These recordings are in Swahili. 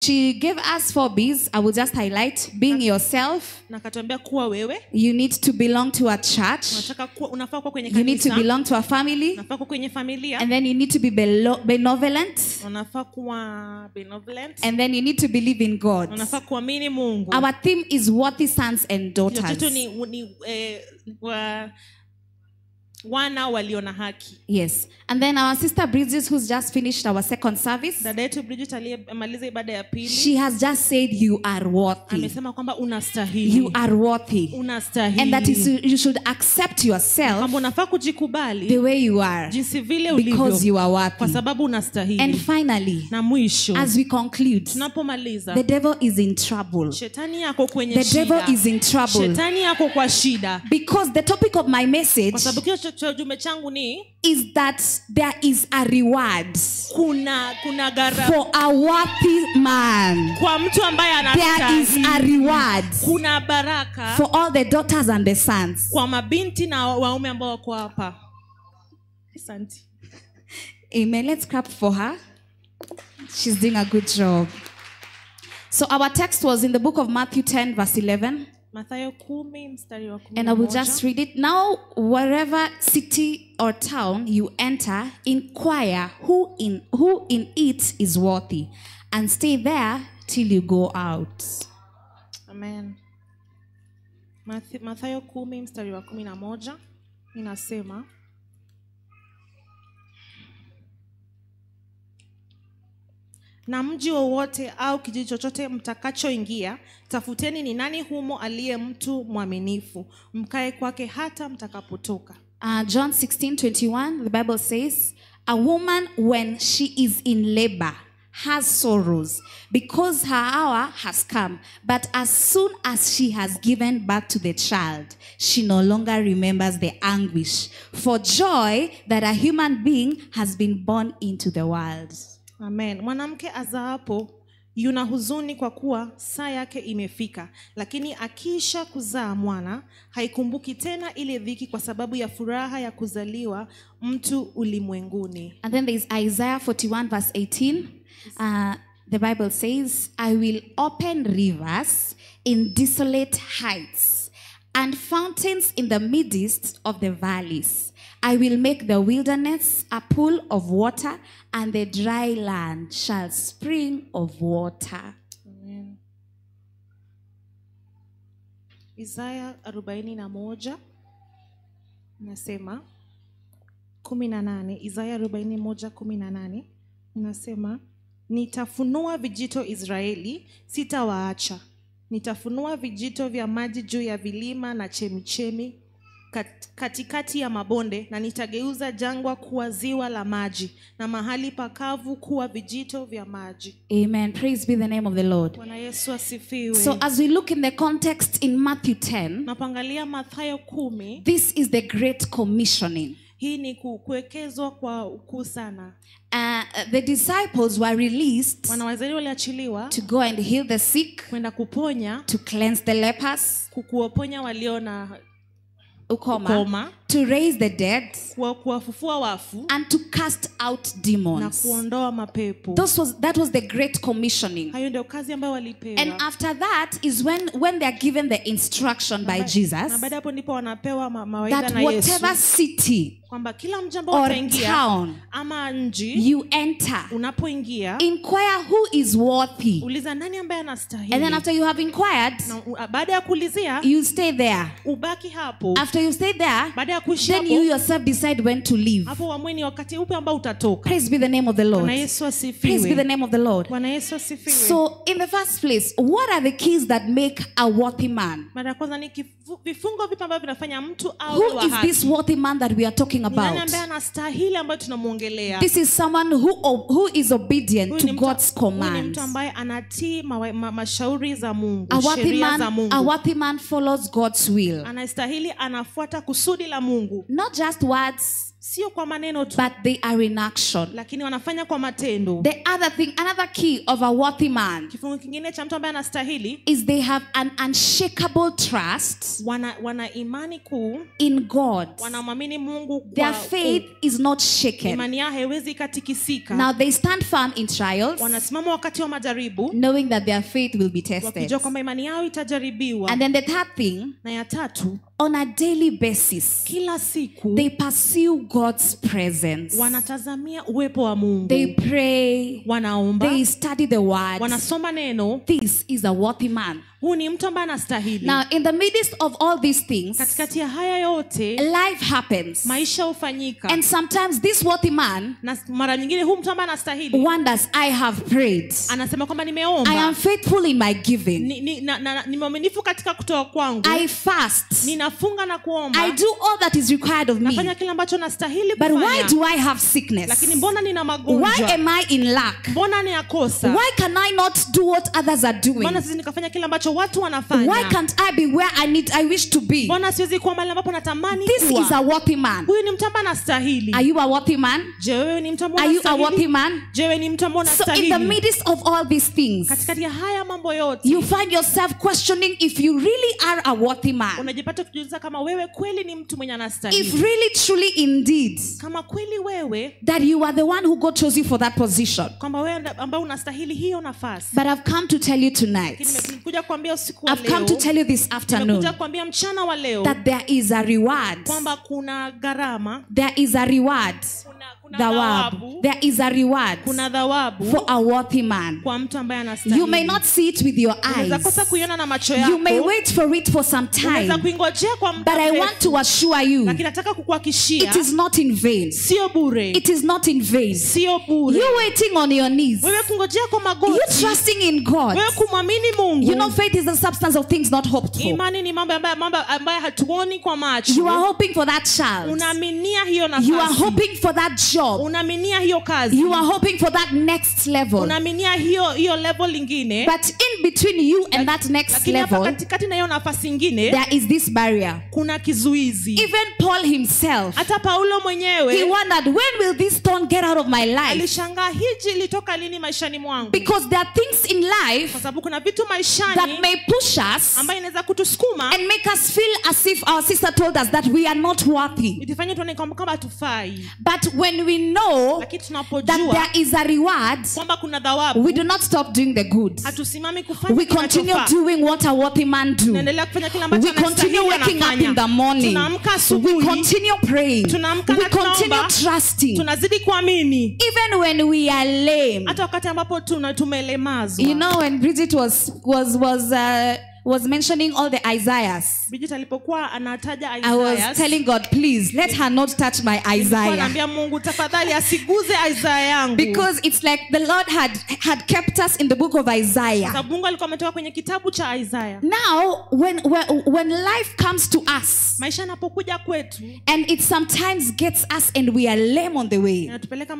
She gave us 4 B's. I will just highlight being yourself. Na akatuambia kuwa wewe. You need to belong to a church. Unafaa kuwa kwenye You need to kanisa. belong to a family. Unafaa kuwa kwenye familia. And then you need to be benevolent. Unafaa kuwa benevolent. And then you need to believe in God. Unafaa kuamini Mungu. Our theme is worthy sons and daughters. Kichwa chetu ni wana walio na haki. Yes. And then our sister Bridget, who's just finished our second service. Dada yetu Bridget aliyemaliza ibada ya pili. She has just said you are worthy. Amesema kwamba unastahili. You are worthy. Unastahili. And that is, you should accept yourself. Kwamba unafaa kujikubali. The way you are. Jinsi vile ulivyo. Because you are worthy. Kwa sababu unastahili. And finally, na mwisho, as we conclude, tunapomaliza, the devil is in trouble. Shetani yako kwenye The shida. devil is in trouble. Shetani yako kwa shida. Because the topic of my message Kwa sababu kichwa cha ujumbe changu ni is that there is a reward kuna gara for a worthy man. Kwa mtu ambaye anastahili. There is a reward Kuna baraka for all the daughters and the sons. Kwa mabinti na waume ambao wako hapa. Asante. Amen. Let's clap for her. She's doing a good job. So our text was in the book of Matthew 10 verse 11. Mathayo 10 mstari wa 11. And I will just read it. Now, wherever city or town you enter, inquire who in it is worthy, and stay there till you go out. Amen. Mathayo 10 mstari wa 11 inasema, na mji wowote au kijiji chochote mtakachoingia, tafuteni ni nani humo aliye mtu mwaminifu, mkae kwake hata mtakapotoka. John 16:21, the Bible says, a woman when she is in labor has sorrows because her hour has come, but as soon as she has given birth to the child, she no longer remembers the anguish for joy that a human being has been born into the world. Amen. Mwanamke azaapo yuna huzuni kwa kuwa saa yake imefika, lakini akisha kuzaa mwana haikumbuki tena ile dhiki kwa sababu ya furaha ya kuzaliwa mtu ulimwenguni. And then there is Isaiah 41 verse 18. The Bible says, I will open rivers in desolate heights and fountains in the midst of the valleys. I will make the wilderness a pool of water, and the dry land shall spring of water. Amen. Isaiah 41 nasema 18. Isaiah 41:18 nasema, nitafunua vijito Israeli, sitawaacha. Nitafunua vijito vya maji juu ya vilima na chemichemi katikati ya mabonde, na nitageuza jangwa kuwa ziwa la maji na mahali pakavu kuwa vijito vya maji. Amen. Praise be the name of the Lord. Bwana Yesu asifiwe. So as we look in the context in Matthew 10, tunapoangalia Mathayo 10, this is the great commissioning. Hii ni kuwekezwa kwa ukuu sana. The disciples were released Wanawazalia waliachiliwa to go and heal the sick, kwenda kuponya, to cleanse the lepers, kuwaponya walio na ukoma, to raise the dead, kuwafufua wafu, and to cast out demons, na kuondoa mapepo. That was the great commissioning. Hayo ndio kazi ambayo walipewa. And after that is when they are given the instruction by Jesus, na baada hapo ndipo wanapewa mawaidha na that Yesu, whatever city kwamba kila mji ambao utaingia town, ama nji, you enter, unapoingia, inquire who is worthy. Uliza nani ambaye anastahili. And then after you have inquired, na baada ya kuulizia, you stay there. Ubaki hapo. After you stay there, baada ya kuishi then hapo, you yourself decide when to leave. Hapo uamue ni wakati upi ambao utatoka. Praise be the name of the Lord. Bwana Yesu asifiwe. Praise be the name of the Lord. Bwana Yesu asifiwe. So in the first place, what are the keys that make a worthy man? Mara kwanza ni vifungo vipi ambavyo vinafanya mtu awe Who wa is haki? this worthy man that we are talking Ni nani about? ambaye anastahili ambaye tunamuongelea? This is someone who is obedient Huyu to ni mtu- God's huyu ni commands. mtu ambaye anatii mashauri za Mungu, A worthy sheria za man, Mungu. a worthy man follows God's will. Anastahili, anafuata kusudi la Mungu. Not just words, Sio kwa maneno tu, but they are in action. Lakini wanafanya kwa matendo. The other thing, another key of a worthy man, kifungu kingine cha mtu ambaye anastahili, is they have an unshakable trust. Wana imani kuu in God. Wanamwamini Mungu kwa Their faith is not shaken. Imani yao haiwezi ikatikisika. Now they stand firm in trials. Wanasimama wakati wa majaribu, knowing that their faith will be tested. Wakijua kwamba imani yao itajaribiwa. And then the third thing, na ya tatu, on a daily basis, kila siku, they pursue God's presence. Wanatazamia uwepo wa Mungu. They pray. Wanaomba. They study the word. Wanasoma neno. This is a worthy man. Huu ni mtu ambaye anastahili. Now in the midst of all these things, katikati ya haya yote, life happens. Maisha hufanyika. And sometimes this worthy man, na mara nyingine huu mtu ambaye anastahili, wonders, I have prayed. Anasema kwamba nimeomba. I am faithful in my giving. Ni mwaminifu katika kutoa kwangu. I fast. Ninafunga na kuomba. I do all that is required of me. Nafanya kile ambacho nastahili But kufanya. why do I have sickness? Lakini mbona nina magonjwa? Why am I in lack? Mbona ninakosa? Why can I not do what others are doing? Mbona siwezi nikafanya kile ambacho watu wanafanya? Why can't I be where I wish to be? Mbona siwezi kuwa mahali ambapo natamani kuwa? This is a worthy man. Huyu ni mtu ambaye anastahili. Are you a worthy man? Je, wewe ni mtu ambaye Are you a unastahili? worthy man? Je, wewe ni mtu ambaye So in unastahili? the midst of all these things, katikati ya haya mambo yote, you find yourself questioning if you really are a worthy man. Unajipata kujiuliza kama wewe kweli ni mtu mwenye anastahili. If really truly indeed, kama kweli wewe, that you are the one who God chose you for that position. Kwamba wewe ambaye unastahili hiyo nafasi. But I've come to tell you tonight. Nimekuja kuambia usiku wa I've leo. come to tell you this afternoon. Nimekuja kuambia mchana wa leo. That there is a reward. Kwamba kuna gharama. There is a reward. Kuna Thawabu. There is a reward. Kuna thawabu. For a worthy man. Kwa mtu ambaye anastahili. You may not see it with your eyes. Unaweza kosa kuiona na macho yako. You may wait for it for some time. Unaweza kuingojea kwa muda But I mrefu. want to assure you. Lakini nataka kukuhakikishia. It is not in vain. Sio bure. It is not in vain. Sio bure. You waiting on your knees. Wewe kungojea kwa magoti. You trusting in God. Wewe kumwamini Mungu. You know, faith is the substance of things not hoped for. Imani ni mambo ambayo hatuoni kwa macho. You are hoping for that child. Unaaminia hiyo nafasi. You are hoping for that job. Unaaminia hiyo kazi. You are hoping for that next level. Unaaminia hiyo level lingine. But in between you and that next level, katikati na hiyo nafasi nyingine, there is this barrier. Kuna kizuizi. Even Paul himself, hata Paulo mwenyewe, he wondered, when will this stone get out of my life? Alishangaa hiji litoka lini maishani mwangu? Because there are things in life kwa sababu kuna vitu maishani that may push us ambayo inaweza kutusukuma and make us feel as if our sister told us that we are not worthy. Itufanye tuone kama hatufai. But when we know lakini that tunapojua there is a reward, kwamba kuna thawabu, we do not stop doing the good. Hatusimami kufanya We continue kinachofaa. doing what a worthy man do. Tunaendelea kufanya kile ambacho We continue anastahili waking up anafanya. in the morning. Tunaamka We asubuhi. continue praying. Tunaamka We na tunaomba. continue trusting. Tunazidi kuamini. Even when we are lame. Hata wakati ambapo tumelemazwa. You know, when Bridget was mentioning all the Isaiahs, Bridget alipokuwa anataja I was Isaiah, telling God, please let her not touch my nilikuwa Isaiah. naambia Mungu tafadhali asiguze Isaiah yangu. Because it's like the Lord had kept us in the book of Isaiah. Sababu Mungu alikuwa ametoka kwenye kitabu cha Isaiah. Now when life comes to us, maisha yanapokuja kwetu, and it sometimes gets us and we are lame on the way. Inatupeleka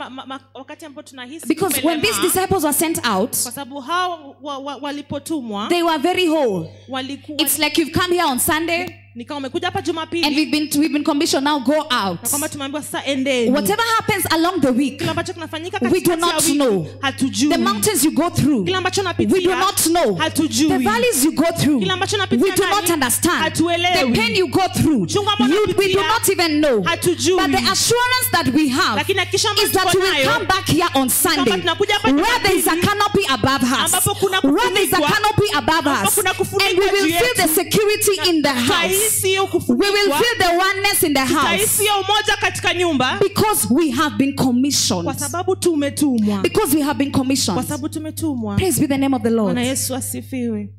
wakati ambapo tunahisi Because when these tumelemaa. disciples were sent out, kwa sababu hao walipotumwa, they were very whole. Walikuwa, It's like you've come here on Sunday, Nikawa umekuja hapa Jumapili. And we've been commissioned, now go out. Na kwamba tumeambiwa sasa endeni. Whatever happens along the week, Kile ambacho kinafanyika we do katikati ya not wiki, know. hatujui. The mountains you go through, Kile ambacho unapitia, we do not know. hatujui. The valleys you go through, Kile ambacho unapitia we do ndani, not understand. hatuelewi. The pain you go through, Chungu ambalo we do unapitia, not even know. hatujui. But the assurance that we have Lakini hakikisha ambayo is that tuko we will nayo, come back here on Sunday, tunakuja hapa where there is a Jumapili, canopy above us, ambapo kuna where there is a kufunikwa, canopy above ambapo us, kuna kufunikwa and we will juu feel the yetu. security in the house. Tutahisi hiyo We will kufunikwa. feel the oneness in the house. Tutahisi hiyo umoja katika nyumba. Because we have been commissioned. Kwa sababu tumetumwa. Because we have been commissioned. Kwa sababu tumetumwa. Praise be the name of the Lord. Bwana Yesu asifiwe.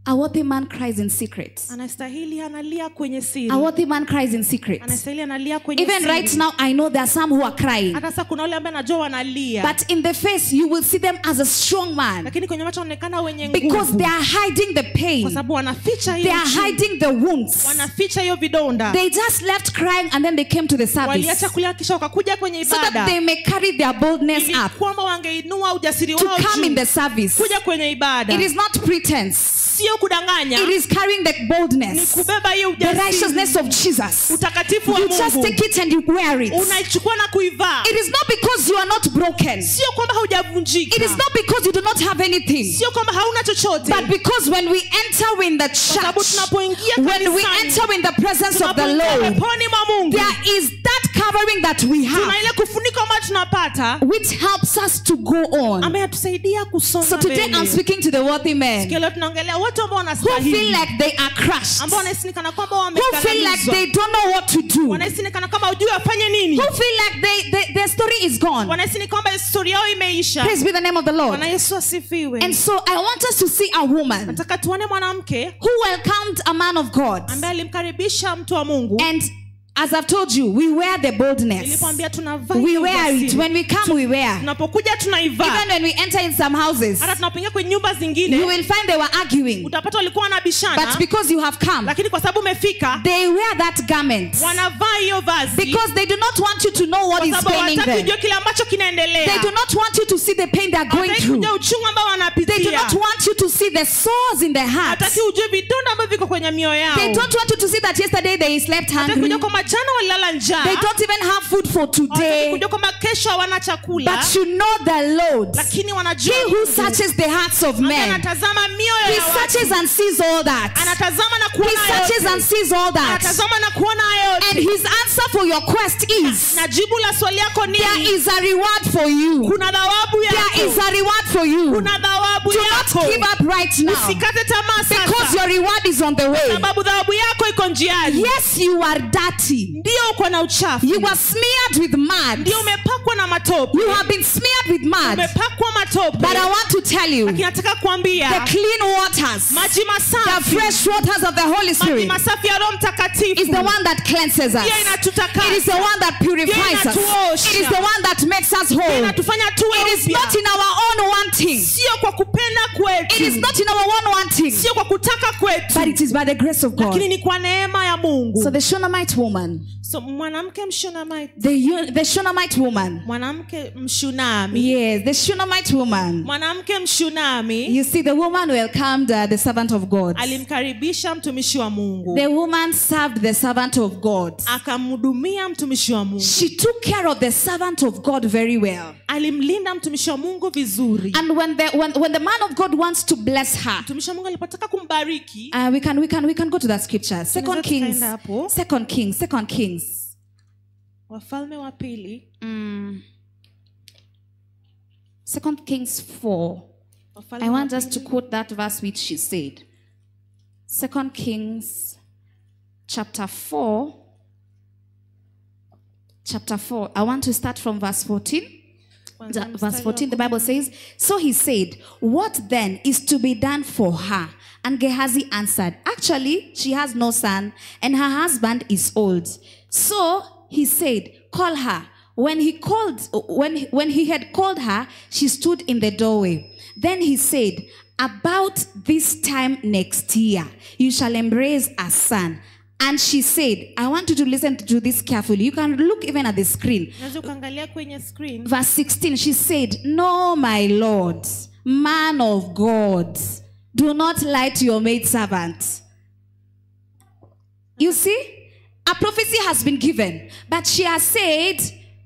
A worthy man cries in secret. Anastahili analia kwenye siri. A worthy man cries in secret. Anastahili analia kwenye Even siri. right now, I know there are some who are crying. Hata sasa kuna wale ambao najua wanalia. But in the face, you will see them as a strong man. Lakini kwenye macho wanaonekana wenye nguvu. Because they are hiding the pain. Kwa sababu wanaficha hiyo They are uchungu. hiding the wounds. Wanaficha hiyo vidonda. They just left crying and then they came to the service. Waliacha kulia kisha wakakuja kwenye So that ibada. they may carry their boldness Ili up. kwamba wangeinua ujasiri To wao come juu. in the service. Kuja kwenye ibada. It is not pretense. Sio kudanganya. It is carrying the boldness. Ni kubeba hiyo The ujasiri. righteousness of Jesus. Utakatifu wa You just Mungu. take it and you wear it. Unaichukua na kuivaa. It is not because you are not broken. Sio kwamba haujavunjika. It is not because you do not have anything. Sio kwamba hauna chochote. But because when we enter in the Sababu church, tunapoingia when we kanisani, enter in the presence of the tunapoingia Lord, peponi mwa Mungu, there is that covering that we have, tuna ile kufunika ambayo tunapata which helps us to go on. ambayo inatusaidia kusonga So today mbele. I'm speaking to the worthy men Siku ya leo tunaongelea watu ambao who feel wanastahili, like they are crushed, ambao wanahisi ni kana kwamba who feel like wamekandamizwa, they don't know what to do, wanahisi ni kana kwamba hawajui wafanye nini, who feel like their story is gone. wanahisi ni kwamba historia yao imeisha. Praise be the name of the Lord. Bwana Yesu asifiwe. And so I want us to see a woman Nataka tuone mwanamke who welcomed a man of God. ambaye alimkaribisha mtu wa Mungu. And as I've told you, we wear the boldness. Nilipoambia tunavaa We hiyo wear it. ujasiri. When we come, we wear. Tunapokuja tunaivaa. Even when we enter in some houses, Hata tunapoingia kwenye nyumba zingine, you will find they were arguing. utapata walikuwa wanabishana, But because you have come, lakini kwa sababu umefika, they wear that garment. wanavaa hiyo vazi Because they do not want you to know what kwa is sababu paining hawataki them. ujue kile ambacho kinaendelea. They do not want you to see the pain they are going Hawataki through. kujua uchungu ambao They do wanapitia. not want you to see the sores in their hearts. Hawataki ujue vidonda ambavyo viko kwenye mioyo yao. They don't want you to see that yesterday they slept Hawataki hungry. kujua kwamba jana walilala njaa. They don't even have food for Hawataki today. kujua kwamba kesho hawana chakula. But you know the Lord. Lakini wanajua He who Mungu. searches the hearts of Ambaye men. anatazama mioyo He ya watu. searches and sees all that. Anatazama na He kuona searches yote. and sees all that. Anatazama na kuona yote. And his answer for your quest is, Na jibu la swali yako ni there is a reward for you. kuna thawabu There is yako. a reward for you. Kuna thawabu Do not yako. give up right now, Usikate tamaa because sasa. your reward is on the way. Sababu thawabu yako iko njiani. Yes, you are dirty. Ndio uko na uchafu. You were smeared with mud. Ndio umepakwa na matope. You have been smeared with mud. Umepakwa matope. But I want to tell you, Lakini nataka the kuambia clean waters, maji the masafi, fresh waters of the Holy maji Spirit masafi ya Roho Mtakatifu is the one that cleanses us. Ndiyo inatutakasa. It is the one that purifies us. Inatuosha. It is the one that makes us whole. Inatufanya tuwe It is upya. not in our own wanting. Sio kwa kupenda kwetu. It is not in our own wanting. Sio kwa kutaka kwetu. But it is by the grace of Lakini God. ni kwa neema ya Mungu. So the Shunammite woman, So mwanamke Mshunamite, the Shunammite woman, mwanamke Mshunami, yes, the Shunammite woman. mwanamke Mshunami You see, the woman welcomed the servant of God. alimkaribisha mtumishi wa Mungu, The woman served the servant of God. akamhudumia mtumishi wa Mungu, She took care of the servant of God very well. alimlinda mtumishi wa Mungu vizuri. And when the man of God wants to bless her, Mtumishi wa Mungu alipotaka kumbariki, we can go to that scripture. Second Kings, tukaenda hapo. Second Kings, Second Kings. Wafalme wa Pili, Second Kings 4. Wafalme I wa want us to Pili. quote that verse which she said. Second Kings chapter 4. Chapter 4. I want to start from verse 14. Kwanza Verse mstari wa 14, the Bible says, So he said, What then is to be done for her? And Gehazi answered, Actually, she has no son, and her husband is old. So he said, Call her. When he had called her, she stood in the doorway. Then he said, About this time next year, you shall embrace a son. And she said, I want you to listen to this carefully. You can look even at the screen. Unaweza ukaangalia kwenye screen. Verse 16, she said, No, my Lord, man of God, do not lie to your maidservant. You see, a prophecy has been given, but she has said,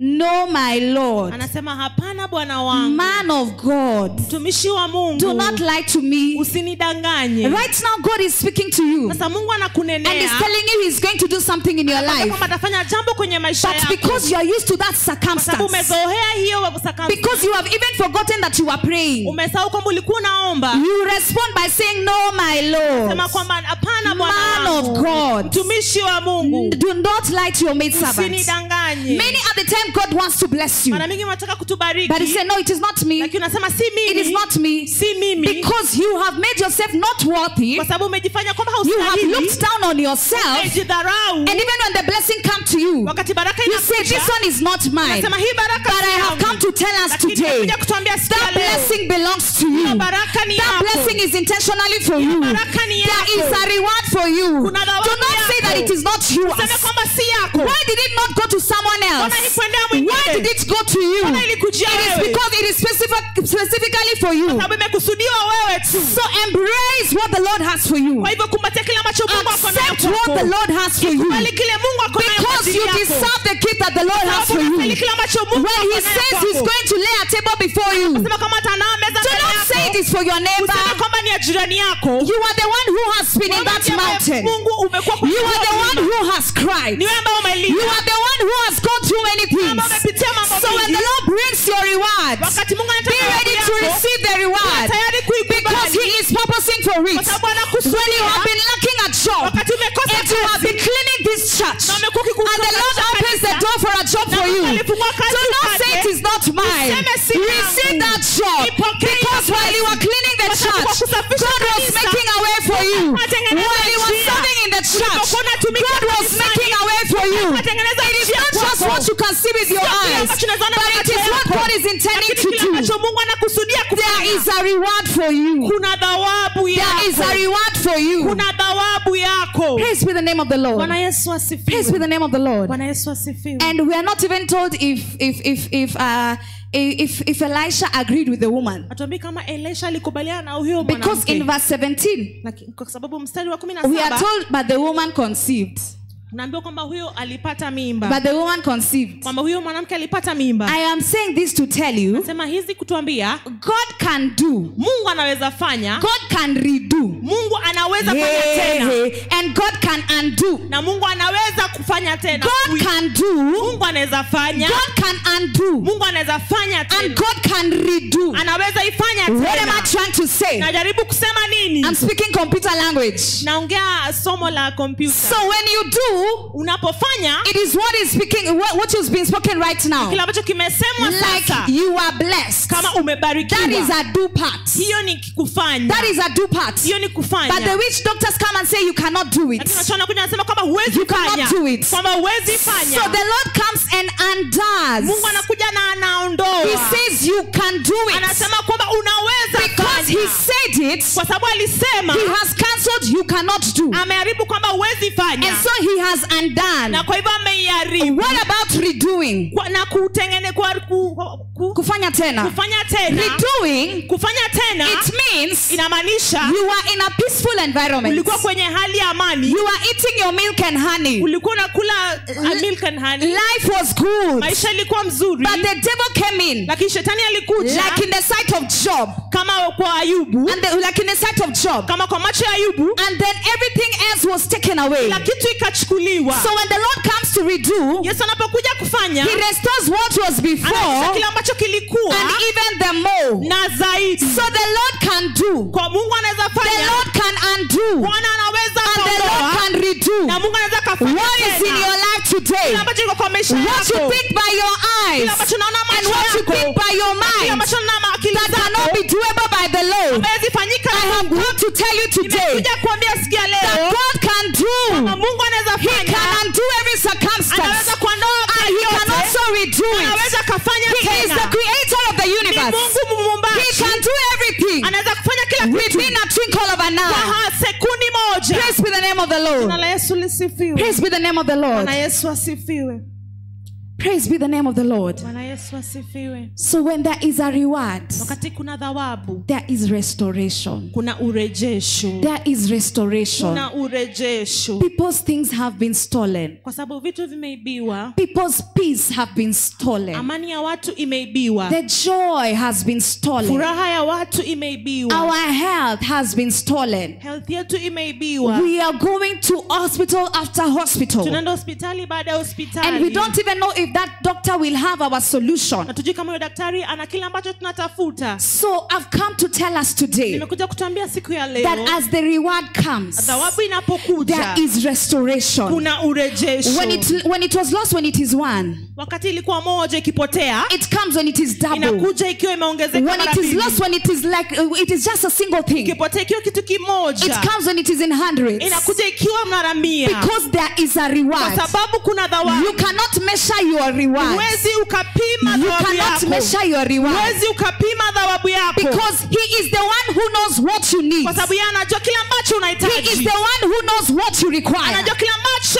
No, my Lord, Anasema hapana bwana wangu, man of God, mtumishi wa Mungu, do not lie to me. usinidanganye. Right now, God is speaking to you Sasa Mungu and anakunenea is telling you he's going to do something in your life. kwamba atafanya jambo kwenye maisha But yako. because you are used to that Kwa sababu circumstance, umezoea hiyo circumstance, because you have even forgotten that you were praying, umesahau kwamba ulikuwa unaomba, you respond by saying, No, my Lord, sema kwamba hapana bwana man of wangu, God, mtumishi wa Mungu, do not lie to your maidservant. usinidanganye. Many at the time God wants to bless you, Mara mingi wanataka kutubariki, but he said, No, it is not me. lakini unasema si It is mimi, not me. si mimi, Because you have made yourself not worthy. kwa sababu umejifanya kwamba You have haustahili, looked down on yourself. umejidharau. And even when the blessing comes to you, Wakati baraka you say, inakuja, This one is not mine. unasema hii baraka But si I have yangu. come to tell us Lakini today, nimekuja kutuambia siku ya that leo, blessing belongs to you. baraka ni That yako. blessing is intentionally for you. Baraka ni There yako. is a reward for you. Kuna thawabu Do not say yako. that it is not yours. Useme kwamba si yako. Why did it not go to someone else? Mbona haikuendea mwingine? Why did it go to you? Mbona ilikujia It is wewe? because it is specifically for you. Sababu imekusudiwa wewe tu. So embrace what the Lord has for you. Kwa hivyo kumbatia kile ambacho Mungu ako nayo Accept what kwako. the Lord has for you. Kubali kile Mungu ako nayo kwa Because ajili you yako. deserve the gift that the Lord has Sababu for you. unastahili kile ambacho Mungu When ako He nayo says He's kwako. going to lay a table before you, Sema kama ataandaa meza do mbele not yako. say it is for your neighbor. Useme kwamba ni ya jirani yako. You are the one who has been in Wewe that ndiye ambaye mountain. Mungu umekuwa kwenye You are the huo one mlima. who has cried. Ni wewe ambaye umelia. You are the one who has gone through many things. Ambaye umepitia mambo So when mengi. the Lord brings your reward, Wakati Mungu be anataka ready to yako, receive the reward. tayari kuikubali. Because He is purposing for it. Kwa sababu anakusudia. When you have been lacking a job, Wakati umekosa and you have been cleaning this church, Na umekuwa ukikukosa and the Lord opens the kanisa, door for a job na for Mungu you, alifungua kazi do not upate. say it is not mine. Useme si yangu. Receive that job. Ipokee hiyo Because while you were cleaning the Kwa sababu kwa church, kusafisha God was kanisa, making a way for you. atengeneza While you were njia. serving in the church, Ulipokuwa unatumika God was kanisani, making a way for you. atengeneza It is njia not just kwako. what you can see with your Sio kile eyes, ambacho unaziona but kwa it macho is what yako. God is intending Lakini to kile do. ambacho Mungu anakusudia There kufanya. is a reward for you. Kuna thawabu There is yako. a reward for you. Kuna thawabu yako. Praise be the name of the Lord. Bwana Yesu asifiwe. Praise be the name of the Lord. Bwana Yesu asifiwe. And we are not even told if Elisha agreed with the woman. Hatuambii kama Elisha alikubaliana na huyo Because mwanamke. in verse 17, Lakini kwa sababu mstari wa we are 17 told, but the woman conceived. Unaambiwa kwamba huyo alipata mimba. But the woman conceived. Kwamba huyo mwanamke alipata mimba. I am saying this to tell you, Nasema hizi kutuambia God can do. Mungu anaweza fanya. God can redo. Mungu anaweza fanya Hey, tena. hey. And God can undo. Na Mungu anaweza kufanya tena. God can do. Mungu anaweza fanya. God can undo. Mungu anaweza fanya tena. And God can redo. Anaweza ifanya What am I tena. trying to say? Najaribu kusema nini? I'm speaking computer language. Naongea somo la kompyuta. So when you do, Unapofanya it is what is speaking, what is being spoken right now. kile ambacho kimesemwa Like sasa, you are blessed. kama That is umebarikiwa, a do part. hiyo ni kufanya. That is a do part. Hiyo ni kufanya. But the witch doctors come and say you cannot do it. Lakini wachana kuja wanasema kwamba huwezi You cannot fanya. do it. Kwamba huwezi fanya. So the Lord comes and undoes. Mungu anakuja na anaondoa. He says you can do it. Anasema kwamba unaweza Because he fanya. said it, Kwa sababu alisema, he has cancelled you cannot do. ameharibu kwamba huwezi fanya. And so he has undone. Na kwa hivyo ameiharibu. What about redoing? Kwa, na kutengene, kwa, ku, ku, Kufanya tena. kufanya tena. Redoing, Kufanya tena it means inamaanisha you are in a peaceful environment. ulikuwa kwenye hali ya amani. You are eating your milk and honey. Ulikuwa unakula milk and honey. Life was good. Maisha ilikuwa mzuri. But the devil came in, Lakini shetani alikuja like in the sight of Job. kama kwa Ayubu, And like in the sight of Job. kama kwa macho ya Ayubu, And then everything else was taken away. kila kitu ikachukuliwa. So when the Lord comes to redo, Yesu anapokuja kufanya, he restores what was before anarudisha kile ambacho kilikuwa and even the more. na zaidi. So the Lord can do. Kwa Mungu anaweza The fanya. Lord can undo. Bwana anaweza And the Lord kuondoa. can redo. Na Mungu anaweza kafanya What is in tena. your life today? Kile ambacho kiko kwa maisha What you yako. think by your eyes Kile ambacho unaona and macho what you yako. think by your Kile mind ambacho unaona akili that cannot zako. be doable by the Lord. Haiwezi fanyika I na have Mungu. come to tell you today Nimekuja kuambia siku ya that leo God can do. kwamba Mungu anaweza He fanya. can undo every circumstance. Anaweza kuondoa And he can yote. also redo it. Anaweza kafanya He is tena. the creator of the Ni universe. Mungu muumbaji. He can do everything Anaweza kufanya kila kitu within a twinkle of an eye. kwa sekundi moja. Praise be the name of the Lord. Jina la Yesu lisifiwe. Praise be the name of the Lord. Bwana Yesu asifiwe. Praise be the name of the Lord. Bwana Yesu asifiwe. So when there is a reward, Wakati kuna thawabu, there is restoration. kuna urejesho. There is restoration. Kuna urejesho. People's things have been stolen. Kwa sababu vitu vimeibiwa, People's peace have been stolen. amani ya watu imeibiwa, The joy has been stolen. furaha ya watu imeibiwa, Our health has been stolen. health yetu imeibiwa. We are going to hospital after hospital. Tunaenda hospitali baada ya And we hospitali. don't even know if that doctor will have our solution. Hatujui kama huyo daktari ana kile ambacho tunatafuta. So I've come to tell us today Nimekuja kutuambia siku ya leo, that as the reward comes, thawabu inapokuja there is restoration. kuna urejesho. When it was lost, when it is one, Wakati ilikuwa moja ikipotea, it comes when it is double. inakuja ikiwa imeongezeka When mara it is mbili. lost, when it is like it is just a single thing, Ikipotea ikiwa kitu it kimoja, comes when it is in hundreds. inakuja ikiwa mara mia. Because there is a Kwa reward. sababu kuna thawabu. You cannot measure your reward. Huwezi ukapima You thawabu cannot yako. measure your reward. Huwezi ukapima thawabu yako. Because he is the one who knows what you need. Kwa sababu yeye anajua kile ambacho He is unahitaji. the one who knows what you require. Anajua kile ambacho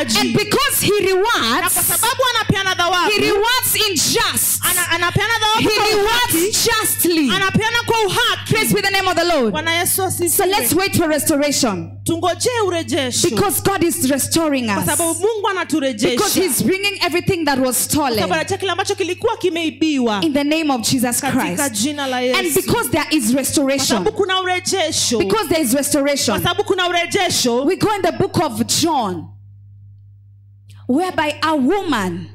mlipaji. And because he rewards, na kwa sababu anapeana thawabu, he rewards in just. Anapeana thawabu, he rewards justly. Anapeana kwa uhaki. Praise be the name of the Lord. Bwana Yesu asifiwe. So let's wait for restoration. Tungojee urejesho. Because God is restoring us. Kwa sababu Mungu anaturejesha. Because he's bringing everything that was stolen. Kwa sababu analeta kile ambacho kilikuwa kimeibiwa. In the name of Jesus Christ. Katika jina la Yesu. And because there is restoration. Kwa sababu kuna urejesho. Because there is restoration. Kwa sababu kuna urejesho. We go in the book of John, whereby a woman,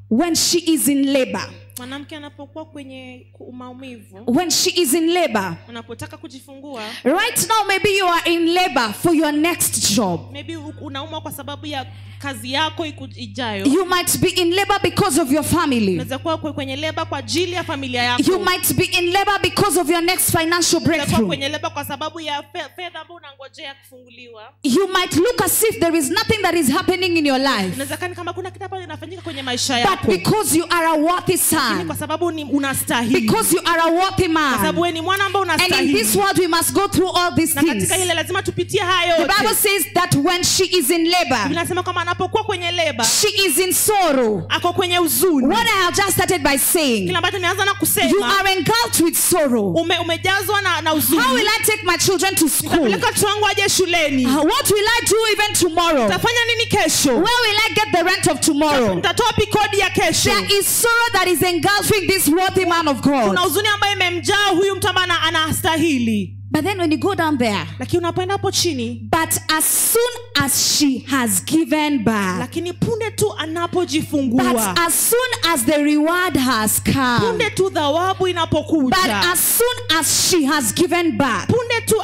when she is in labor, mwanamke anapokuwa kwenye maumivu, when she is in labor, anapotaka kujifungua, right now maybe you are in labor for your next job. Maybe unaumwa kwa sababu ya kazi yako ijayo. You might be in labor because of your family. Unaweza kuwa kwenye labor kwa ajili ya familia yako. You might be in labor because of your next financial breakthrough. Kwenye labor kwa sababu ya fedha ambayo unangojea kufunguliwa. You might look as if there is nothing that is happening in your life. Unaweza kani kama kuna kitu ambacho kinafanyika kwenye maisha yako. But because you are a worthy son. Kwa sababu ni unastahili. Because you are a worthy man. Kwa sababu wewe ni mwana ambaye unastahili. And in this world we must go through all these things. Na katika ile lazima tupitie hayo yote. The Bible says that when she is in labor, inasema kama anapokuwa kwenye labor, she is in sorrow. Ako kwenye huzuni. What I have just started by saying, kile ambacho nimeanza na kusema, you are engulfed with sorrow. Umejazwa na huzuni. How will I take my children to school? Nitapeleka watoto wangu waje shuleni. What will I do even tomorrow? Nitafanya nini kesho? Where will I get the rent of tomorrow? Nitatoa wapi kodi ya kesho? There is sorrow that is engulfing this worthy man of God. Kuna huzuni ambayo imemjaa huyu mtu ambaye anastahili. But then when you go down there, lakini unapoenda hapo chini, but as soon as she has given birth, lakini punde tu anapojifungua, but as soon as the reward has come, punde tu thawabu inapokuja, but as soon as she has given birth, punde tu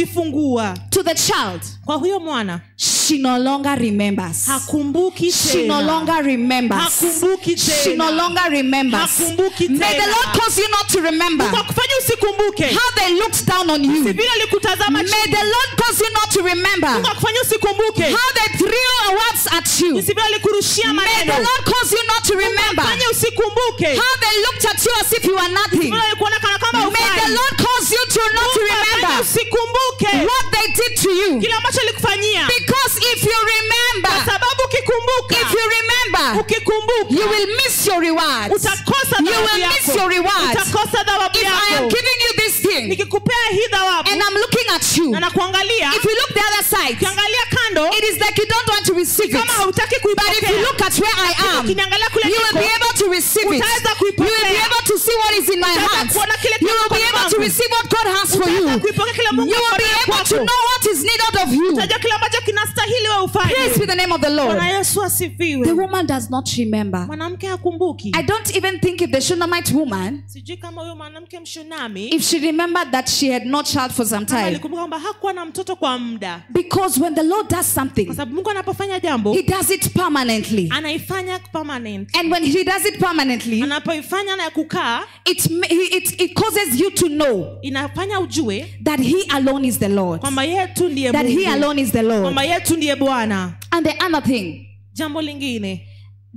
anapojifungua, to the child, kwa huyo mwana, she no longer remembers. Hakumbuki tena. She no longer remembers. Hakumbuki tena. She no longer remembers. Hakumbuki tena. May the Lord cause you not to remember Mungu akufanye usikumbuke how they looked down on you. Vile alikutazama chini. May the Lord cause you not to remember Mungu akufanye usikumbuke how they threw words at you. Vile alikurushia maneno. May the Lord cause you not to remember Mungu akufanye usikumbuke how they looked at you as if you were nothing. Vile alikuona kana kwamba hufai. May the Lord cause you to not to remember usikumbuke what they did to you. Kile ambacho alikufanyia. Because if you remember, kwa sababu ukikumbuka, if you remember, ukikumbuka, you will miss your reward. Utakosa thawabu You will yako. miss your reward. Utakosa thawabu If yako. I am giving you this thing, nikikupea hii thawabu, and I'm looking at you, na nakuangalia, if you look the other side, ukiangalia kando, it is like you don't want to receive it. Kama hautaki kuipokea. But if you look at where I am, ukiniangalia kule you will be able to receive it. Utaweza You kuipokea. will be able to see what is in my Utaweza hands. kuona kile You will be kilicho able to kwangu. receive what God has for you. Utaweza kuipokea kile Mungu You will be ako nayo able to kwako. know what is needed of you. Utajua kile ambacho kinastahili wewe ufanye. Praise be the name of the Lord. Bwana Yesu asifiwe. The woman does not remember. Mwanamke hakumbuki. I don't even think if the Shunammite woman, sijui kama huyo mwanamke Mshunami, if she remembered that she had no child for some time. Alikumbuka kwamba hakuwa na mtoto kwa muda. Because when the Lord does something, kwa sababu Mungu anapofanya jambo, he does it permanently. Anaifanya permanent. And when he does it permanently, anapoifanya na kukaa, it causes you to know inafanya ujue that he alone is the Lord. Kwamba yeye tu ndiye That Mungu. he alone is the Lord. Kwamba yeye tu ndiye Bwana. And the other thing, jambo lingine,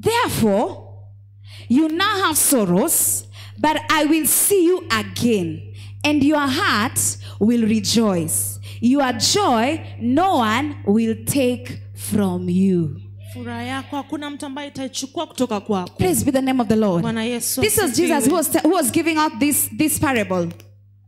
therefore you now have sorrows, but I will see you again, and your heart will rejoice. Your joy no one will take from you. Furaha yako hakuna mtu ambaye itaichukua kutoka kwako. Praise be the name of the Lord. Bwana Yesu. This was Jesus who was giving out this parable.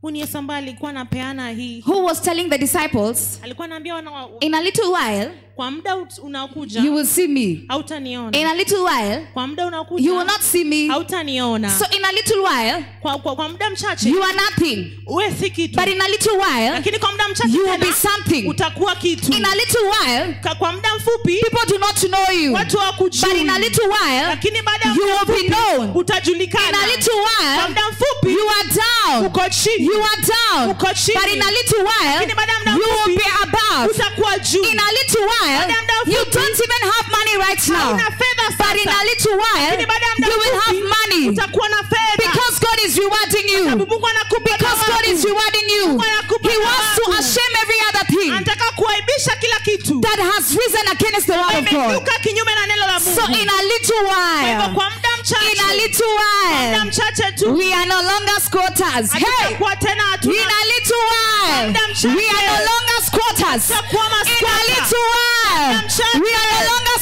Huyu ni Yesu ambaye alikuwa anapeana hii. Who was telling the disciples, alikuwa anaambia wana, in a little while, kwa muda unaokuja, you will see me. Hautaniona. In a little while, kwa muda unaokuja, you will not see me. Hautaniona. So in a little while, kwa muda mchache, you are nothing. Wewe si kitu. But in a little while, lakini kwa muda mchache you will be tena, something. Utakuwa kitu. In a little while, kwa muda mfupi, people do not know you. Watu hawakujui. But in a little while, lakini baada ya you muda will be mfupi, known. Utajulikana. In a little while, kwa muda mfupi, you are down. Uko chini. You are down. Uko chini. But in a little while, lakini baada ya muda you will mfupi, be above. Utakuwa juu. In a little while, Baada ya muda you mfupi, don't even have money right now. hauna fedha But in sasa. a little while, Lakini baada ya muda you will mfupi, have money. utakuwa na fedha. Because God is rewarding you. Sababu Mungu anakupa Because God thawabu. is rewarding you. Mungu anakupa He wants to thawabu. ashame every other thing Anataka kuaibisha kila kitu that has risen against the word of God. Imeinuka kinyume na neno la Mungu. So in a little Kwa hivyo while, kwa muda mchache, in a little kwa muda while, mchache tu, we are no longer squatters. Hey! hatutakuwa tena hatuna In a little while, Muda mchache. we are no longer squatters. Tutakuwa In a masquatter. little while, Muda mchache. we are no longer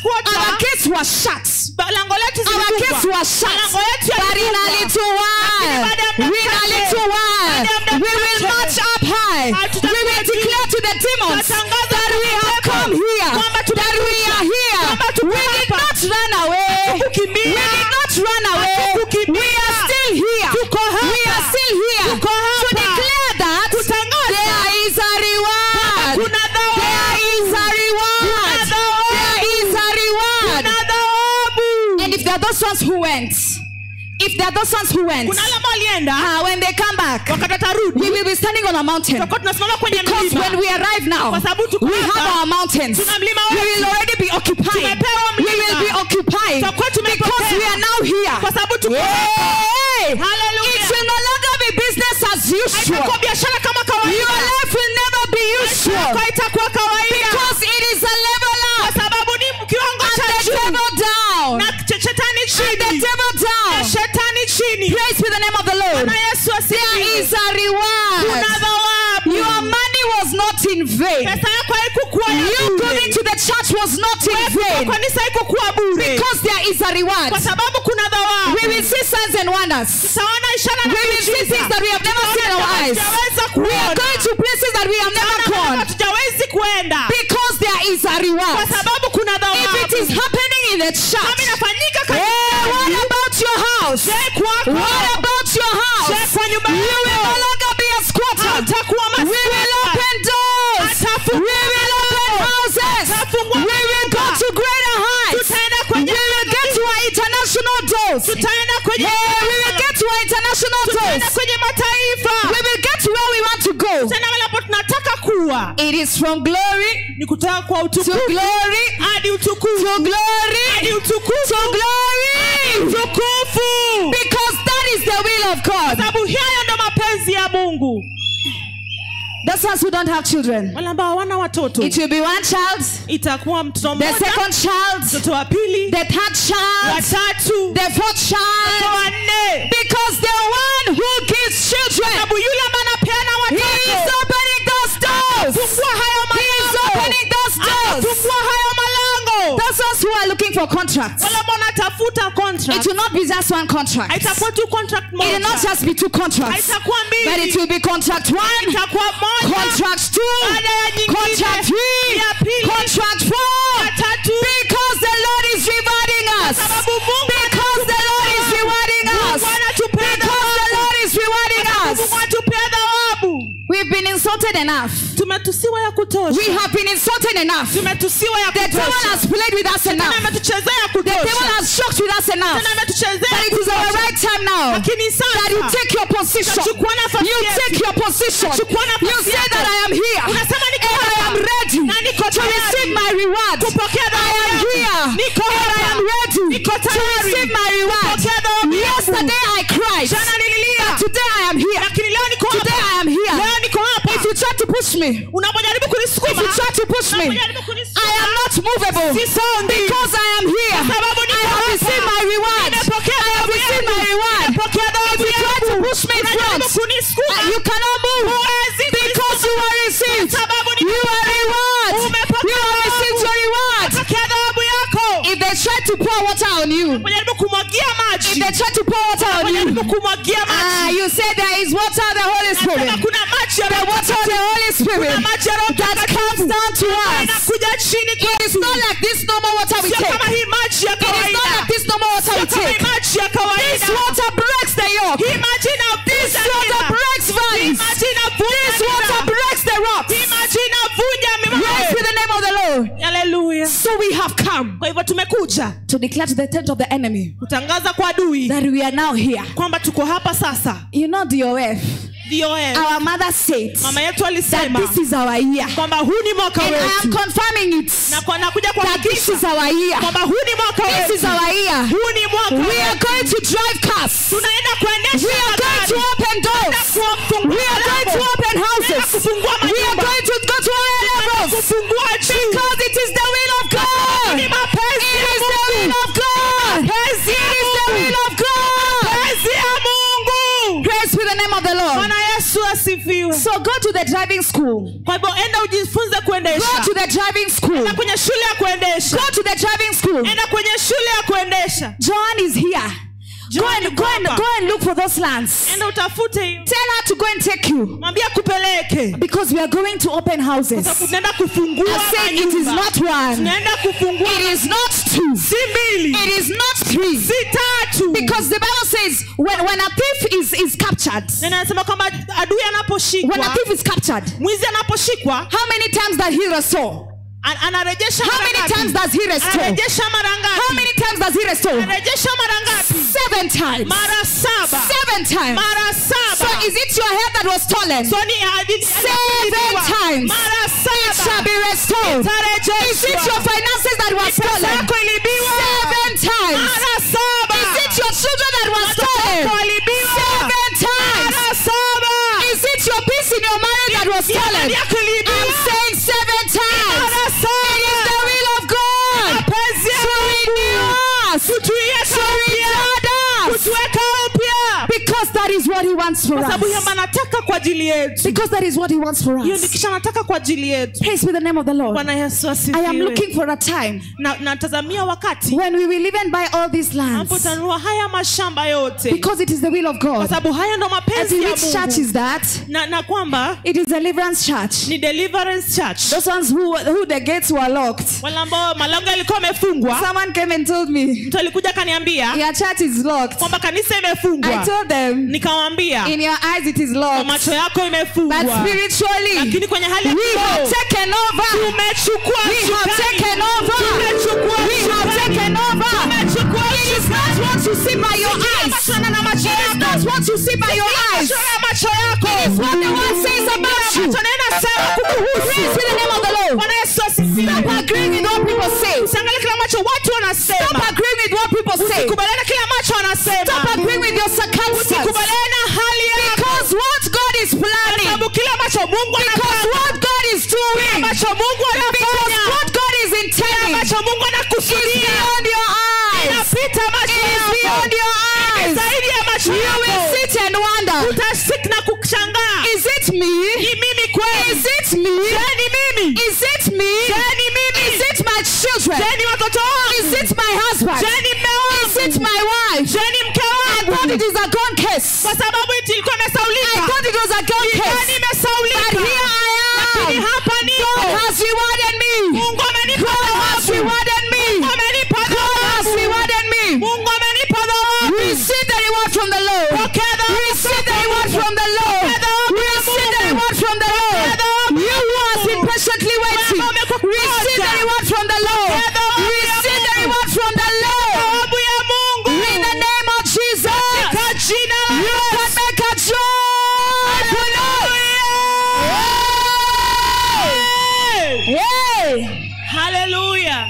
masquatter. Our gates were shut. Lango letu Our gates zilifungwa. were shut. Malango yetu But in a yalifungwa. little while, Baada ya muda in a mchache. little while, Baada ya muda we will mchache. march up high. We will declare to the demons Tutatangaza that we kwa have pepo come here, kwamba that we are here. Kwamba tuko We did hapa. not run away. We Hatukukimbia. did not run away. Hatukukimbia. We are still here. Tuko hapa. We are still here Tuko hapa. to declare that Kutangaza there is a reward. kuna thawabu. There is a reward. thawabu. There is a reward. Kuna thawabu. And if there are those ones who went, if there are those ones who went, Kuna wale ambao walienda when they come back, wakati watarudi, we will be standing on a mountain. tutakuwa tunasimama kwenye Because mlima. when we arrive now, Kwa sababu tuko we hapa, have our mountains. tuna mlima We wetu. will already be occupying. Tumepewa We mlima. will be occupying. Tutakuwa tumepokea. Because we are now here. Kwa sababu tuko hapa. Hey! Hallelujah. It will no longer be business as usual. Haitakuwa biashara kama Your kawaida. life will never be usual. Haitakuwa itakuwa kawaida. Because it is a level Kwa up. sababu ni kiwango And cha the juu. devil down. Na shetani And the chini. devil Na down. shetani chini. Praise be the name of the Lord. Na Yesu There asifiwe. is a reward. Kuna thawabu. Your money was not in vain. Pesa yako haikukuwa ya You bure. going to the church was not in Kwa vain. kanisa haikukuwa bure. Because there is a reward. Kwa sababu kuna thawabu. We will see signs and wonders. Tutaona ishara na We will see miujiza. things that we have never seen in our eyes. Hatujaweza We are kuona. going to places that we have never Tutaona gone. hatujawezi kuenda. Because there is a Kwa reward. sababu kuna If thawabu. it is happening in the Kama church, inafanyika hey, what kanisani, about your house? je, kwako? What about your house? Je, kwa nyumba You will yako? no longer be a squatter. Hautakuwa We will maskini. open doors. Atafungua We will open houses. Atafungua We will go manyumba. to greater heights. Tutaenda We kwenye will get to our international doors. Tutaenda kwenye Yeah, we will get to our international Tutaenda doors. kwenye mataifa. We will get to where we want to go. Tutaenda mahali ambapo tunataka kuwa. It is from glory Ni kutoka kwa to utukufu glory hadi utukufu to glory hadi utukufu to glory. utukufu. Because that is the will of God. Sababu hayo ndo mapenzi ya Mungu. Those ones who don't have children, Wale ambao hawana watoto it will be one child, itakuwa mtoto the mmoja, second child, mtoto wa pili, the third child, wa tatu, the fourth mtoto child. wa nne. Because the one who gives children, Sababu yule ambaye anapeana he is watoto opening those doors. fungua hayo He is malango, opening those doors. fungua hayo malango. Those ones who are looking for contracts, Wale ambao wanatafuta it contract, will not be just one contract. haitakuwa tu contract It will not moja, just be two contracts, haitakuwa but it mbili, will be contract one, itakuwa moja contract two, baada ya nyingine, contract three, ya pili, contract four. ya tatu, Because the Lord is rewarding us. sababu Mungu Because the Lord is rewarding us. Mungu anatupea Because the thawabu. Lord is rewarding us. Mungu anatupea thawabu. We've been insulted enough. Tumetusiwa ya kutosha, We have been insulted enough. tumetusiwa ya The devil kutosha. has played with us Tena enough. ametuchezea ya The devil kutosha, has shocked with us enough. tena ametuchezea But ya it is our kutosha. right time now Lakini that you sasa take your position. Chukua nafasi You yetu. take your position. Chukua nafasi You say yako. that I am here Unasema niko and I hapa. am ready Na niko to tayari. receive my reward. Kupokea I thawabu am yangu. here Niko and I hapa. am ready Niko to tayari. receive my reward. Kupokea thawabu yangu. Yesterday I cried. Jana nililia, But today I am here. lakini leo niko Today hapa. I am here. Leo niko hapa. If you try to push me, Unapojaribu if kunisukuma, you try to push me, unapojaribu kunisukuma, I am not movable sisongi. because I am here. Sababu I niko have hapa. received my reward. Nimepokea I have thawabu received yangu. my reward. Nimepokea If thawabu you try to yangu. push me in Unajaribu front, kunisukuma, you cannot move huwezi because you are received. Sababu You are reward. Umepokea You have received your reward. Pokea thawabu yako. If they try to pour water on you, Unajaribu kumwagia if maji, they try to pour water on you, unajaribu kumwagia maji. you say there is water of the Holy Nasema Spirit. kuna maji ya The Roho water of the Holy Spirit Kuna maji ya Roho that comes down to us. inakuja chini It is kwetu. not like this normal water we Sio take. kama hii maji ya It is not kawaida. like this normal water we Sio kama hii take. maji ya This kawaida. water breaks the yoke. Hii maji This inavunja water nira. breaks Hii valleys. maji inavunja This water nira. breaks the rocks. Hii maji inavunja Praise be mimawe. the name of the Lord. Haleluya. So we have come Kwa hivyo tumekuja to declare to the tent of the enemy kutangaza kwa adui that we are now here. kwamba tuko hapa sasa. You know, DOF, DOF. our mother said Mama yetu that alisema this is our year. kwamba huu ni mwaka And I am wetu. confirming it Na kwa nakuja that this kuhakikisha is our year. kwamba huu ni mwaka This is wetu. our year. Huu ni mwaka We are wetu. going to drive cars. Tunaenda kuendesha We are going to magari. open doors. Kufungua We are going to milango. open houses. Kufungua We are majumba. going to go to higher levels. Kufungua juu. Because it is the will of God. Ni mapenzi It ya is the Mungu. will of God. Mapenzi ya It is the Mungu. will of God. Mapenzi ya Mungu. Praise be the name of the Lord. Bwana Yesu asifiwe. asifiwe. So go to the driving school. Kwa hivyo enda ujifunze kuendesha. Go to the driving school. Enda kwenye shule ya kuendesha. Go to the driving school. Enda kwenye shule ya kuendesha. John is here. Go and look for those lands. Enda utafute hiyo. Tell her to go and take you. Mwambie akupeleke. Because we are going to open houses. Kwa sababu tunaenda kufungua. I said it is not one. Tunaenda kufungua. It is not two. Si mbili. It is not three. Si tatu. Because the Bible says when a thief is captured. Neno inasema kwamba adui anaposhikwa. When a thief is captured. Mwizi anaposhikwa. How many times does he restore? Anarejesha How many times does he restore? Anarejesha mara ngapi? How many times does he restore? Anarejesha mara ngapi? 7 times. Mara saba. 7 times. Mara saba. So is it your head that was stolen? So ni 7 times. Mara saba. It shall be restored. Is it your finances that were stolen? 7 times. Mara saba. Is it your children that were stolen? 7 times. Mara saba. Is it your peace in your marriage that was stolen? I'm saying 7 times. It is the will of God to renew us, to reward us, because that is what He wants for us. Because that is what He wants for us. Praise be the name of the Lord. I am looking for a time when we will even buy all these lands, because it is the will of God. And which church is that? It is Deliverance Church. Those ones who the gates were locked. Someone came and told me, your church is locked. I told them, in your eyes it is locked, but spiritually we have taken over. We have taken over. We have taken over. It is not what you see by your eyes. It is not what you see by your eyes. It is what the word says about you. Praise be the name of the Lord. Stop agreeing with what people say. Stop agreeing with what people say. Stop agreeing with your circumstance. Because what God is planning, because what God is doing, because what God is intending is beyond your eyes. It is beyond your eyes. You will sit and wonder, is it me? Is it me? Is it me? Is it my children? Is it my husband? Is it my wife? I thought it is a gone case. I thought it was a gone case. But here I am. God has rewarded me. God has rewarded me. God has rewarded me. Receive the reward from the Lord. Receive the reward from the Lord. Receive the reward from the Lord. You who has been patiently waiting, receive the reward from the Lord. Receive the reward from the Lord. In the name of Jesus, you can make a joyful noise. Hey. Hallelujah.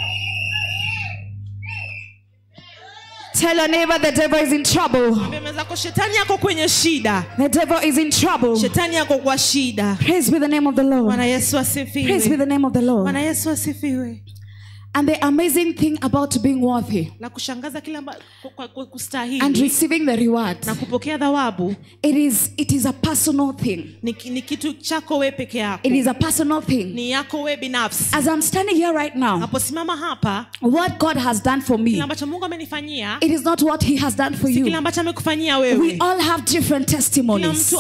Tell your neighbor the devil is in trouble. The devil is in trouble. Praise be the name of the Lord. Praise be the name of the Lord. And the amazing thing about being worthy and receiving the reward, it is a personal thing. It is a personal thing. As I'm standing here right now, what God has done for me, it is not what He has done for you. We all have different testimonies.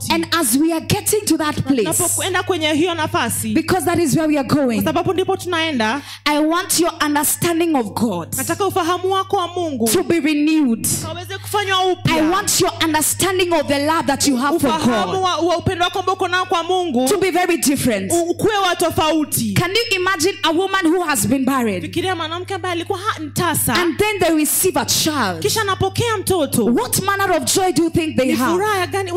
And as we are getting to that place, because that is where we are going, I want your understanding of God to be renewed. I want your understanding of the love that you have for God to be very different. Can you imagine a woman who has been married and then they receive a child? What manner of joy do you think they have? Can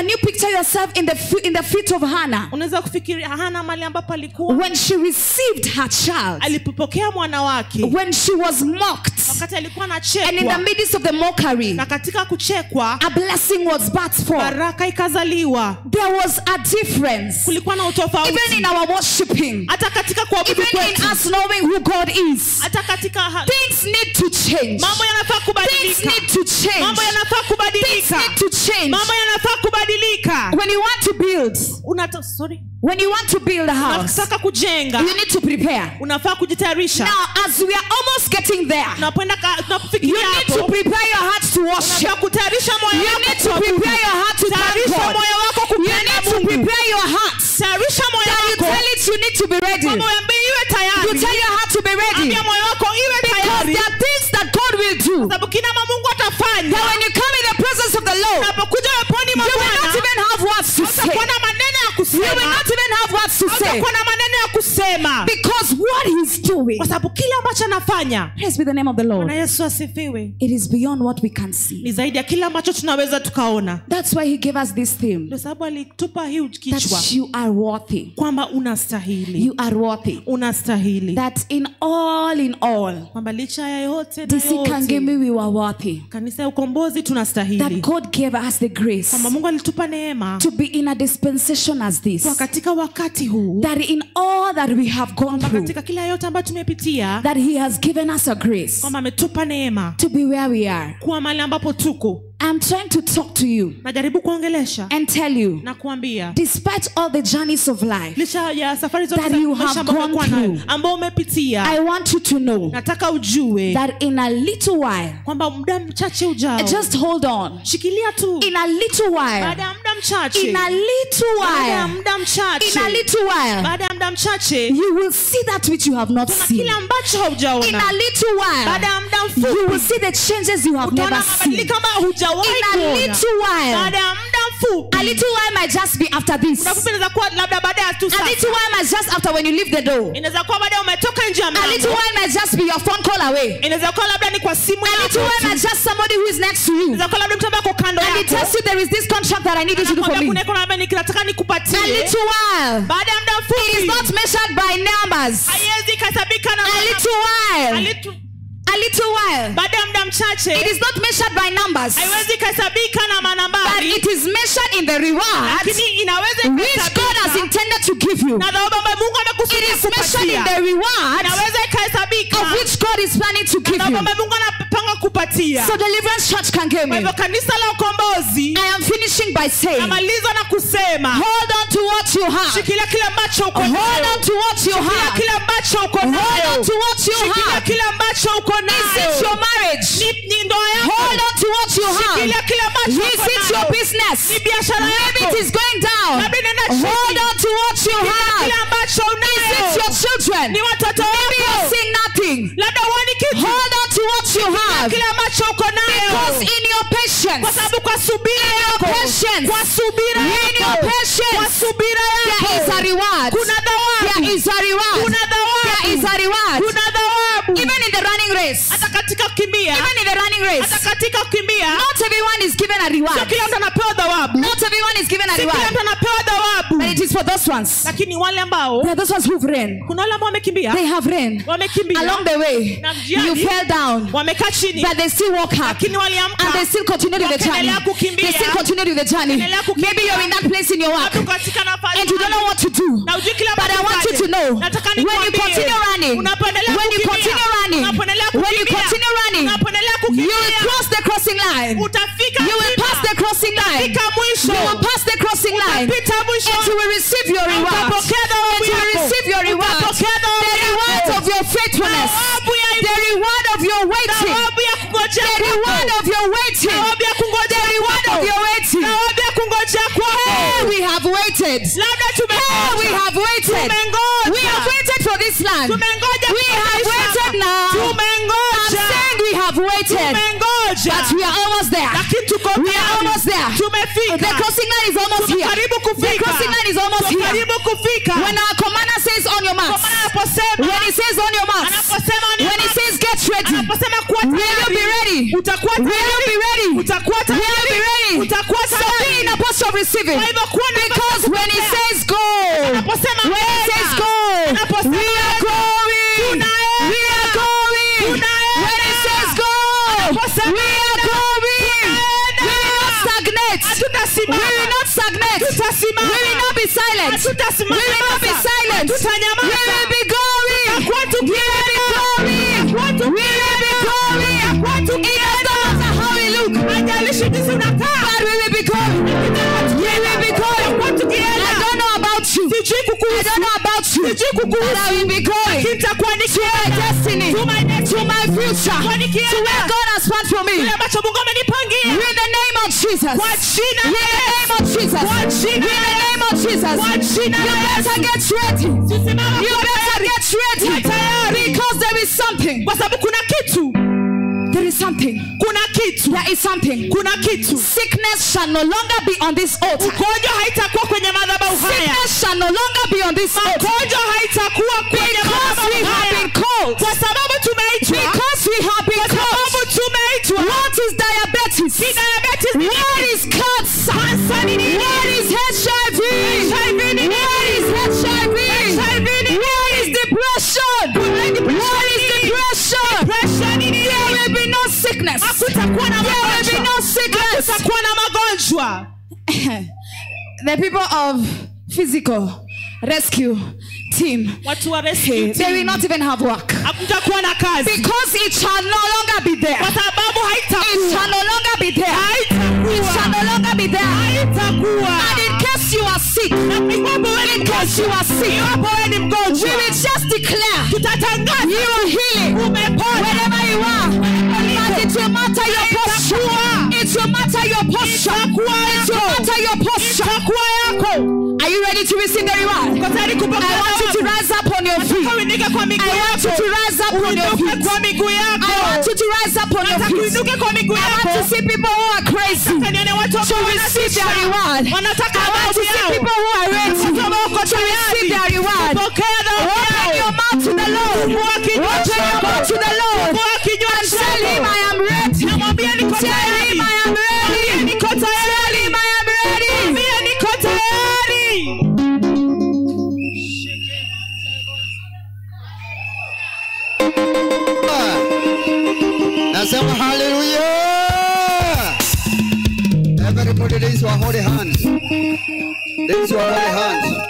you picture yourself in the feet of Hannah when she received her child, when she was mocked, and in the midst of the mockery, a blessing was birthed forth. There was a difference. Even in our worshiping, even in us knowing who God is, things need to change. Things need to change. Things need to change. kubadilika. When you want to build, sorry. When you want to build a house, unataka kujenga, you need to prepare. Unafaa kujitayarisha. Now, as we are almost getting there, you need to prepare your heart to worship. Kutayarisha moyo You wako need to prepare your heart to thank God. Tayarisha moyo wako You kumpenda need to Mungu. prepare your heart. Tayarisha moyo That you wako. tell it, you need to be ready. Kwamba uambie iwe tayari. You tell your heart to be ready. Ambia moyo wako iwe Because tayari. there are things that God will do. Sababu kila Mungu atafanya. That when you come in the presence of the Lord, Unapokuja uweponi mwa you will Bwana, not even have words to say. hautakuwa na maneno ya You kusema. will not even have words to say. Hautakuwa na maneno ya kusema. Because what he's doing, Kwa sababu kile ambacho anafanya, praise be the name of the Lord, Bwana Yesu asifiwe, it is beyond what we can see. ni zaidi ya kile ambacho tunaweza tukaona. That's why he gave us this theme, Ndio sababu alitupa hii kichwa that you are worthy. kwamba unastahili. You are worthy. Unastahili. That in all, Kwamba licha ya yote na DC yote, Kangemi, we were worthy. kanisa ya ukombozi tunastahili. That God gave us the grace Kwamba Mungu alitupa neema to be in a dispensation as this. kwa katika wakati huu, That in all that we have gone through, katika kila yote ambayo tumepitia, that he has given us a grace kwamba ametupa neema to be where we are. kuwa mahali ambapo tuko. I'm trying to talk to you Najaribu kuongelesha and tell you, na kuambia, despite all the journeys of life licha ya safari zote that za you maisha have ambayo gone umekuwa nayo, through, ambao umepitia, I want you to know nataka ujue that in a little while, kwamba muda mchache ujao, just hold on. shikilia tu, In a little while, baada ya muda mchache, in a little baada ya while, muda mchache, in a little while, baada ya muda mchache, you will see that which you have not kuna seen. kile ambacho In haujaona. a little while, Baada ya muda you mfupi, will see the changes you have utaona never seen. mabadiliko ambayo hujawahi In a kuona. little while, Baada ya muda mfupi, a little while might just be after this. muda mfupi inaweza kuwa labda baada ya tu A sasa. little while might just after when you leave the door. Inaweza kuwa baada ya umetoka nje ya A little mlango. while might just be your phone call away. Inaweza kuwa labda ni kwa simu A yako. little while might just somebody who is next to you. Inaweza kuwa labda mtu ambaye ako kando And he yako. tells you there is this contract that I need you to do for Anakuambia me. kuna kuna labda nataka A nikupatie. little while. Baada ya muda It mfupi, is not measured by numbers. haiwezi ikahesabika na A little A while. little- A little while. baada ya muda mchache, It is not measured by numbers, haiwezi ikahesabika na but manambari, it is measured in the reward lakini inaweza which God has ikahesabika intended to give you. na thawabu ambayo Mungu It amekusudia is measured in kukupatia. the reward Inaweza ikahesabika of which God is planning to na give thawabu you. ambayo Mungu anapanga kupatia. So Deliverance Church Kangemi, Kwa hivyo kanisa la ukombozi, I am finishing by saying, namaliza na kusema, hold on to what you have. shikilia kile ambacho uko Hold nayo. on to what you Shikilia have. kile ambacho uko Hold on nayo. to what you Shikilia have. kile ambacho uko Is it nayo. your marriage? Ni ndoa yako. Hold on to what you have. Shikilia kile ambacho Is uko it your nayo. business? Ni biashara Maybe yako. it is going down. Labda inaenda chini. Hold on to what you Shikilia have. kile ambacho Is it your unayo. children? Ni watoto Maybe you're wako. seeing nothing. Labda huoni kitu. Hold on to what you have. Kile ambacho uko nayo. Because in your Kwa patience, sababu kwa subira yako, patience, kwa subira in your yako, kwa patience, subira there is yako a reward. kuna thawabu, There is a reward. kuna There is thawabu, a reward. kuna thawabu. Even in the running race, Hata katika kukimbia, even in the running race, hata katika kukimbia, not everyone is given a sio reward. kila mtu anapewa thawabu, Not everyone is given a si kila reward. mtu anapewa thawabu, But it is for those ones. lakini wale ambao, There are those ones who've ran. kuna wale ambao wamekimbia, They have ran. wamekimbia Along the way, Na njiani, you fell down, wamekaa chini, but they still woke up. lakini waliamka, And they still continued with the journey. Wakaendelea kukimbia. They still continued with the journey. Wakaendelea kukimbia. Maybe you're in that place in your work Watu katika nafasi and you don't know what to do. na hujui kile But I ambacho want you to ufanye. know, Nataka when you nikuambie, continue running, unapoendelea when you kukimbia, continue running, unapoendelea when you kukimbia, continue running, unapoendelea you will kukimbia, cross the crossing line. utafika You will mlima. pass the crossing line. Utafika mwisho. You will pass the crossing line. Utapita mwisho. And you will receive your reward. Utapokea thawabu And you will yako. receive your reward. Utapokea thawabu The reward yako. of your faithfulness. Thawabu ya The reward of your waiting. Thawabu ya kungojea The reward kwako. of your waiting. Thawabu ya kungojea The reward kwako. of your waiting. Thawabu ya kungojea kwako. Hey, we have waited. Labda Hey, we tumengoja. have waited. Tumengoja. We have waited for this land. Tumengoja We have kukodisha. waited now. I'm Tumengoja. saying we have waited. Tumengoja. But we are almost there. Lakini tuko We are karibu. almost there. Tumefika. The crossing line is almost here. Karibu The kufika. crossing line is almost Tuko here. Karibu kufika. When our commander says on your marks, Kwa maana anaposema, when he says on your marks, anaposema on your when he marks, says get ready, anaposema kuwa will you tayari, be ready? Utakuwa Will you tayari. be ready? Utakuwa Will you tayari. be ready? Utakuwa So be tayari. in a posture of receiving. Kwa hivyo kuwa na Because nafasi ya when he kupokea. says go, Anaposema when he kwenda. says go, Anaposema we are kwenda. going. Tunaenda. We are going. Tunaenda. When he says go, Anaposema we are kwenda. going. Tunaenda. We will not stagnate. Hatutasimama. We will not stagnate. Hatutasimama. We will not be silent. Hatutasimama. We will not be silent. Hatutanyamaza. We will be going. Tutakuwa We will be going. We will be going. Tutakuwa It does not matter how we look, Haijalishi jinsi unakaa. but we will be going. Sijui But kukuhusu. I will be going Lakini nitakuwa to my nikienda destiny, to my destiny, to my future, kwa to nikienda where God has planned for me. kile ambacho Mungu amenipangia In the name of Jesus. kwa jina In la the Yesu. name of Jesus. Kwa jina In the la name of Jesus. Kwa jina You la better Yesu. get ready. Simama You kwa better tayari. get ready. Kuwa tayari. Because there is something. Kwa sababu kuna kitu, There is something. kuna kitu, There is something. kuna kitu. Sickness shall no longer be on this altar. Ugonjwa haitakuwa kwenye madhabahu haya. Sickness shall no longer be on this altar. Magonjwa haitakuwa kwenye Because we madhabahu have haya. been called. Kwa sababu tumeitwa, Because we have been kwa sababu called. tumeitwa. What is diabetes? Diabetes ni What nini? is cancer? Kansa ni nini? What is HIV? HIV ni nini? What is HIV? HIV ni nini? What is depression? What is depression? Depression ni nini? There will be no sickness. Hakutakuwa na There will be magonjwa. no sickness. Hakutakuwa na magonjwa. The people of physical rescue team, Watu wa rescue they will team. not even have work. Hakutakuwa na kazi. Because it shall no longer be there. Kwa sababu It haitakuwa. shall no longer be there. It shall Haitakuwa. no longer be there. Haitakuwa. And in case you are sick, Na iwapo wewe ni in case you mgonjwa, are sick, iwapo wewe ni we mgonjwa, will just declare tutatangaza you are healing umepona. wherever you are. But it will matter your posture. It will matter your posture. Itakuwa It will yako. matter your posture. Itakuwa yako. Are you ready to receive the reward? Uko tayari kupokea I want you to thawabu? rise up on your feet. Nataka uinuke kwa miguu I want you yako. to rise up on your Uinuke feet. kwa miguu yako. I want you to rise up on your Nataka feet. uinuke kwa miguu I want yako. to see people who are crazy Nataka nione watu to ambao receive their wanatisha. reward. Wanataka I want to thawabu see yao. people who are ready Watu ambao wako to receive tayari their reward. kupokea thawabu Open yao. your mouth to the Lord. Fungua kinywa Open your chako. mouth to the Lord. Fungua kinywa And tell him chako. I am ready. Namwambia niko Tell tayari. him I am ready. Niko tayari. Tell him I am ready. Mwambie niko tayari. Nasema hallelujah. Everybody raise your holy hands. Raise your holy hands.